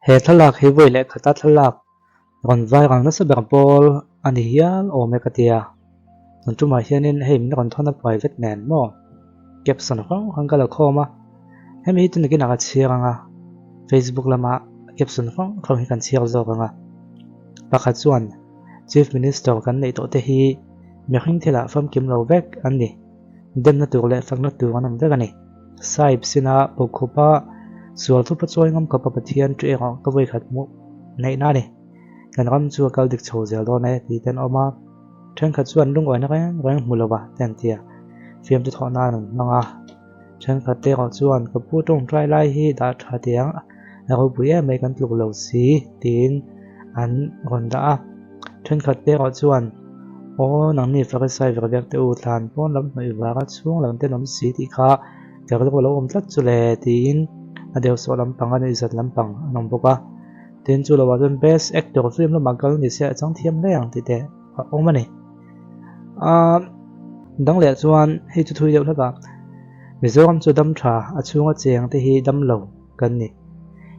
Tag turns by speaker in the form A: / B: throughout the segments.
A: He thlalak hi vawi leh khata thlalak rawn viral nasa ber pawl a ni hial awm e ka ti a. Tun tumah hianin hei min rawn thawn a private nen maw caption hrang hrang ka la khawm a, hemi hi chu nakinah ka chhiar ang a, Facebook lama caption hrang hrang hi kan chhiar zawk ang a. Pakhat chuan Chief Minister kan neih tawh te hi mihring thilah famkim lo vek an ni. Demna tur leh fakna tur an awm vek a ni. Sahib sina bawkkhupa sual thupa chawi ngam khawpa Pathian chu erawh ka vawikhat hmuh neihna a ni. Kan ram chu a kal dik chho zel dawn e tih te an awm a, thenkhat chuan lungawina reng reng hmu lova te an ti a, fiamthu thawh nan an hmang a. Thenkhat te erawh chuan ka pu tawngtai lai hi dah tha tiang a ropui em mai kan tluk lo si tiin an rawn dah a. Thenkhat te erawh chuan Aw nangni Farisai ver vek teh u thlan pawn lam hnawih vanga chhung lam ten awm si tih kha ka rilru lo awm tlat chu le tiin a deuhsawh lampang a nuihzat lampang an awm bawk a. Tin chu lovah chuan best actor film lamah kal ni se a chang thiam hle ang tih te a awm a ni. Aaa dang leh chuan hei chu thui deuh hlek a, Mizoram chu dam tha a chhunga cheng te hi dam lo kan ni.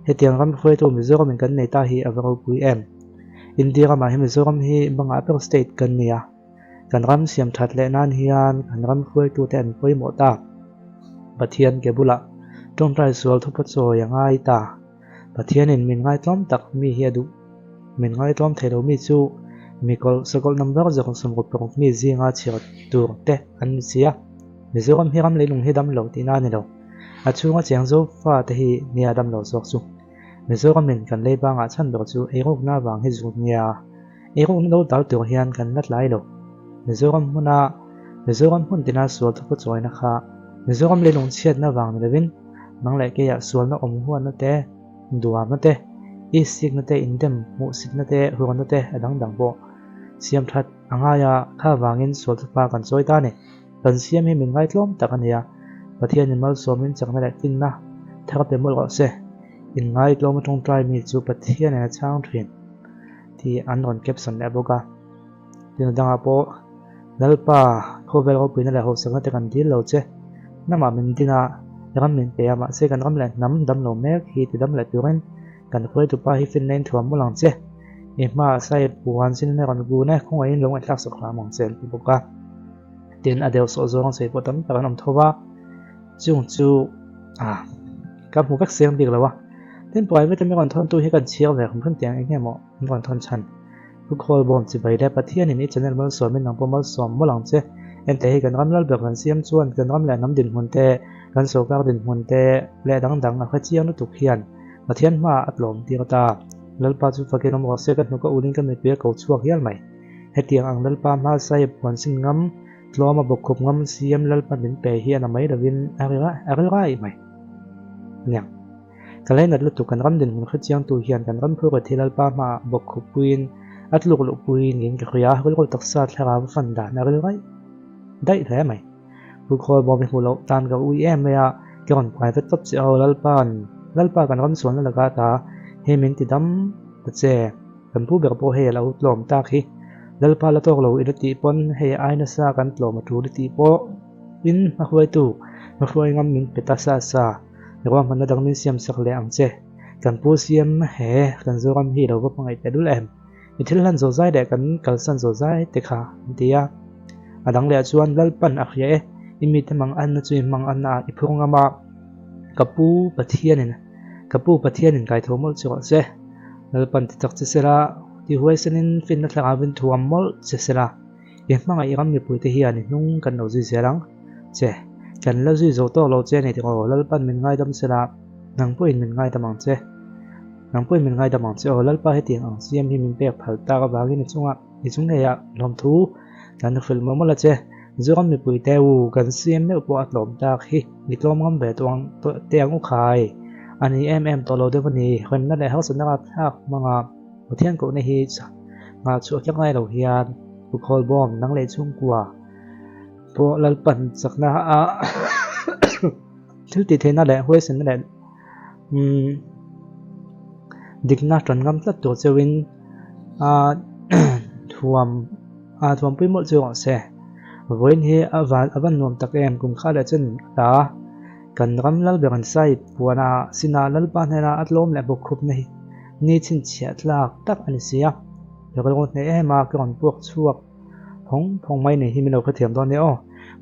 A: Hetiang ram hruaitu Mizoramin kan nei ta hi a va ropui em. India ramah hi Mizoram hi bangah ber state kan ni a, kan ram siam that leh nan hian kan ram hruaitute an pawimawh ta. Pathian ke bulah tawngtai sual thupa chawi a ngai ta. Pathianin min ngaitlawm tak mi hi a duh. Min ngaitlawm thei lo mi chu mi kawlh sakawlh number zawng 66 mi zinga chhiar tur te an ni si a. Mizoram hi ram leilung hi dam lo tihna a ni lo. A chhunga cheng zofa te hi nia dam lo zawk chu. Mizoramin kan lei bangah chhan ber chu eirukna vang hi zut nia. Eirukna lo dal tur hian kan la tlai lo. Mizoram hmuna Mizoram hmun tina sual thupa chawina kha Mizoram leilung chhiatna vang ni lovin nang leh keiah sualna awm huatna te, duamna te, isikna te, indem hmuhsitna te, hurna te a dang dang pawh siam that a ngai a, kha vangin sual thupa kan chawi ta a ni. Kan siam hi min ngaitlawm tak a ni a, Pathianin malsawmin chakna leh finna thar pe mawlh rawh se. Inngaitlawm a tawngtai mi chu Pathianin a chhang thin tih an rawn caption leh bawk a. Tin dangah pawh Lalpa khawvel ropuina leh hausakna te kan dil lo che. Hnamah min din a, ram min pe a, mahse kan ram leh hnam dam lo mek hi ti dam leh turin kan hruaitupa hi finna in thuam mawlh ang che. I hmaah sai puan sin a rawn vun e, khawngaihin lo ngaihthlak sak hram ang che an ti bawk a. Tin a deuh sawh zawng sawi pawh tam tak an awm tho va, chung chu ah ka hmu vek seng bik lo a. Tin private a mi rawn thawntu hi kan chhiar ve hrim hrim tiang eng nge maw an rawn thawn chhan. Pu Khawlbawm chibai le Pathianin i channel malsawmin nang pawh malsawm mawlh ang che. Ente hi kan ram lalber kan siam chuan kan ram leh hnam dinhmun te, kan sorkar dinhmun te leh dang dang a hre chiang lutuk hian Pathian hmaah a tlawm tir ta. Lalpa chu fakin awm rawh se ka hnuk a ulin ka mipui a ko chhuak hial mai. Hetiang ang Lalpa hma sahib huan sin ngam, tlawm a bawkkhup ngam CM Lalpa min pe hi a na mai lovin a ril rai mai. Aniang. Ka lainat lutuk kan ram dinhmun hrechiangtu hian kan ram phur thi Lalpa hmaah bawkkhup puiin a tluk luh puiin niin ka hria a, rilru taksa thlarau a fan dan a ril raih daih hle mai. Pu Khawlbawm i hmuh loh tan ka ui em mai a, ka rawn private tawp che aw Lalpa'n Lalpa kan ram sualna laka ta hi min ti dam ta che. Kan pu ber pawh hei a lo tlawm tak hi. Lalpa la tawk lo ila tih pawn hei ai nasa kan tlawm a tul i tih pawh in hmahruaitu hmahruai ngam min pe ta sa sa. Ruahmanna dang min siam sak leh ang che. Kan pu siam he kan Zoram hi lo va hmangaih teh lul em? Mi thil hlan zawh zai leh kan kalsan zawh zai te kha an ti a. A dang leh chuan Lalpan a hria e, i mite mang anna chu i hmang anna ah i phur ngam a. Ka pu Pathianin ka pu Pathianin kaitho mawlh chu rawh se. Lalpan ti chak che sela, ti huaisenin finna thlarauin thuam mawlh che sela, i hmangaih ram mipuite hian i hnung kan lo zui zel ang che. Kan la zui zo tawk lo che a ni tih aw, Lalpan min ngaidam sela, nang pawhin min ngaidam ang che. Nang pawhin min ngaidam ang che aw, Lalpa hetiang ang siam hi min pek phal tak avangin i chungah i chung ngeiah lawmthu kan hrilh mawlh mawlh a che. Zoram mipui te u, kan siam meuh pawh a tlawm tak hi i tlawm ngam ve tawh ang teh ang u khai. A ni em em tawh lo deuh a ni, remna leh harsatna rapthlak hmanga Pathian kohna hi nghah chhuah kher ngai lo hian Pu Khawlbawm nang leh chhungkua pawh Lalpan chakna a thil tih theihna leh huaisenna leh umm dikna tan ngam tlat tur cheuhin a thuam a thuampui mawlh chu rawh se. Vawiin hi a van a van nuam tak em kum kha leh chen a ta kan ram lal ber an sai puan a sinah lalpa hnena a tlawm leh bawk khupna hi. Ni chhinchhiah tlak tak a ni si a. Ka lo hneh em a, ka rawn puak chhuak phawng phawng mai nei hi min lo hrethiam dawn nia aw.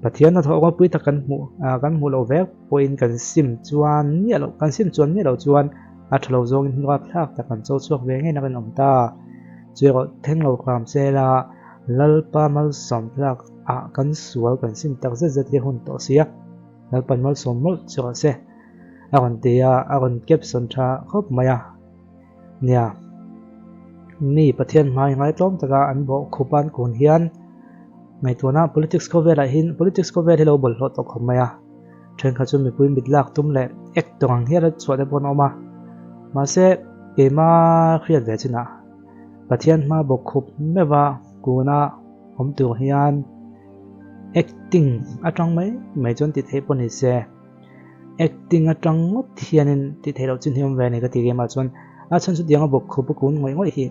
A: Pathian hnathawh ropui tak kan hmuh kan hmuh loh vek pawhin kan sim chuan miah loh kan sim chuan miah loh chuan a tha lo zawngin hnuka thlak tak kan cho chhuak ve ngei na kan awm ta. Chu erawh thleng lo hram se la Lalpa malsawm tlak ah kan sual kan sim tak zet zet hi a hun tawh si a, Lalpan malsawm mawlh chu rawh se a rawn ti a, a rawn caption tha khawp mai a. Nia, mi Pathian hmai ngaitlawm taka an bawh khup a an kun hian ngaihtuahna politics khawvelah hin politics khawvel hi lo bawlhhlawh tawh khawp mai a, thenkhat chu mipui mit lak tum leh ek tawng ang hial a chhuah te pawh an awm a, mahse keima hriat ve chinah Pathian hma bawk khup meuh a kuna awm tur hian acting atang mai mai chuan ti theih pawh ni se. Acting atang ngawt hianin tih theih loh chin hi awm ve a ni ka ti kem ah chuan a chhan chu tianga bawk khup a kun ngawih ngawih hi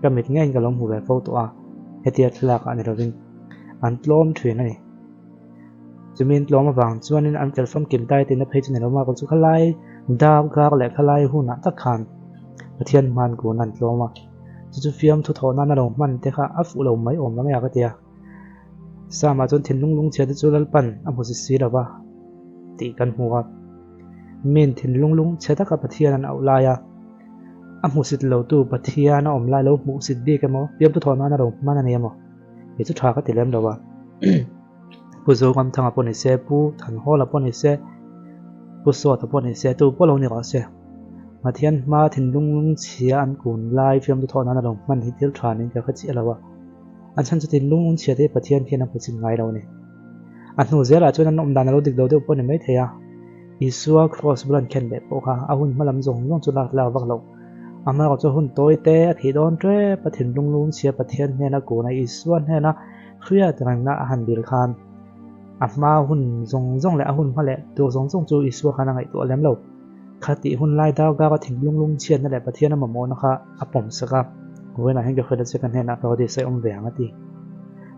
A: ka mit ngeiin ka lo hmu ve fo tawh a, hetia thlalak ah ni lovin an tlawm thin a ni. Chumi an tlawm avang chuanin an fel famkim tai tihna phei chu ni lo mah chu khalai dar kar leh khalai hunah tak khan Pathian hman kun an tlawm a, chu chu fiamthu thawh nana lo hman te kha a fuh lo mai awm lam a ka ti a. Sama chuan thinlung lungchhia te chu Lalpan a hmu si si lo va tih kan hmu a. Min thinlung lungchhe taka Pathian an auh lai a, a hmusit lotu Pathian a awm lai lo hmuhsit bik emaw, fiamthu thawh nana lo hman a ni emaw tih chu tha ka ti lem lo a. Pu Zoramthanga pawh ni se, Pu Thanhawla pawh ni se, Pu Sawta pawh ni se, tu pawh lo ni rawh se. Pathian hma thinlung lungchhia an kun lai fiamthu thawh nana lo hman hi thil tha niin ka hre chiah lo a. A chhan chu thinlung lungchhia te hi Pathian hian a hmu chin ngai lo a ni. A hnu zelah chuan an awm dan a lo dik lo deuh pawh a ni maithei a, Isua kraws bul an khen leh pawh kha a hun hma lam zawng zawng chu lak tlak vak loh. Amaherawh chu hun tawi te a thih dawn tep a thinlung lungchhia Pathian hnena kun a Isua hnena hriat rengna a han dil khan a hma hun zawng zawng leh a hun hma leh tur zawng zawng chu Isua khan a ngaihtuah lem lo. Kha tih hun lai darkar a thinlung lungchhiatna leh Pathian a mamawhna kha a pawm sak a, Vawiinah hian ka hriat a che ka hnenah Paradise a awm ve ang a ti.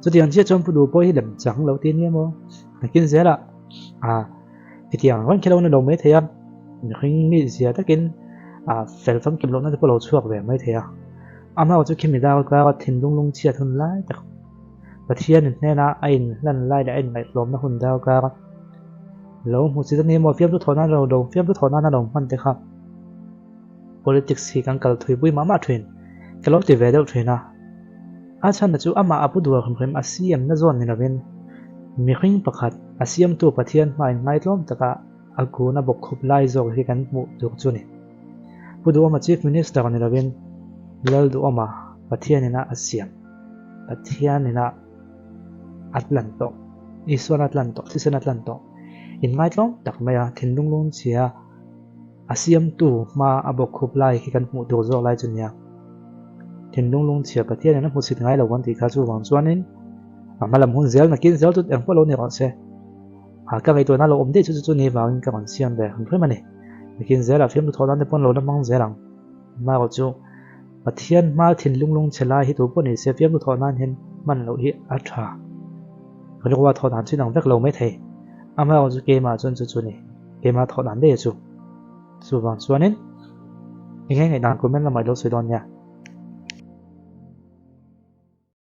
A: Chutiang chiah chuan Pu Duh pawh hi lem chang lo ti ania maw? Nakin zelah a hetiang reng khi lo ni lo mai thei a, mihring mi zia takin a fel famkim lohna te pawh lo chhuak ve mai thei a. Amaherawhchu chu khimi darkar a thinlung lungchhiat hun lai tak Pathianin hnena a inhlan lai leh a inngaihtlawmna hun darkar Lo hmu chi ta ni maw fiamthu thawh nan lo lo fiamthu thawh nana lo hman te kha politics hi kan kal thui pui mah mah thin ka lo ti ve deuh thin a a chhan chu amah a pu dual hrim hrim a siam na zawn ni lovin mihring pakhat a siamtu Pathian hmain ngaitlawm taka a kun a bawk khup lai zawk hi kan hmuh tur chu ni Pu Duhawma Chief Minister ni lovin Lal Duhawma Pathian ina a siam Pathian ina a tlan tawh, Isuan a tlan tawh, thisen a tlan tawh. Inngaitlawm tak mai a, thinlung lungchhia a siamtu hma a bawk khup lai khi kan hmuh tur zawk lai chu nia. Thinlung lungchhia Pathianin a hmusit ngai lo kan tih kha chuvang chuanin a hma lam hun zel nakin zel chu engpawh lo ni rawh se. A ka ngaihtuahna lo awm daih chu chu chu ni vangin ka rawn siam ve hrim hrim a ni. Nakin zelah fiamthu thawh nan te pawn lo la hmang zel ang. Amaherawh chu Pathian hma thinlung lungchhe lai hi tu pawh ni se fiamthu thawh nan hian hman loh hi a tha. Rilrua thawh dan chu inang vek lo mai thei. Amaherawh chu keimah chuan chu chu ni. Keimah thawh dan daih a chu. Chuvang chuanin eng nge ngaihdan comment lamah i lo sawi dawn nia.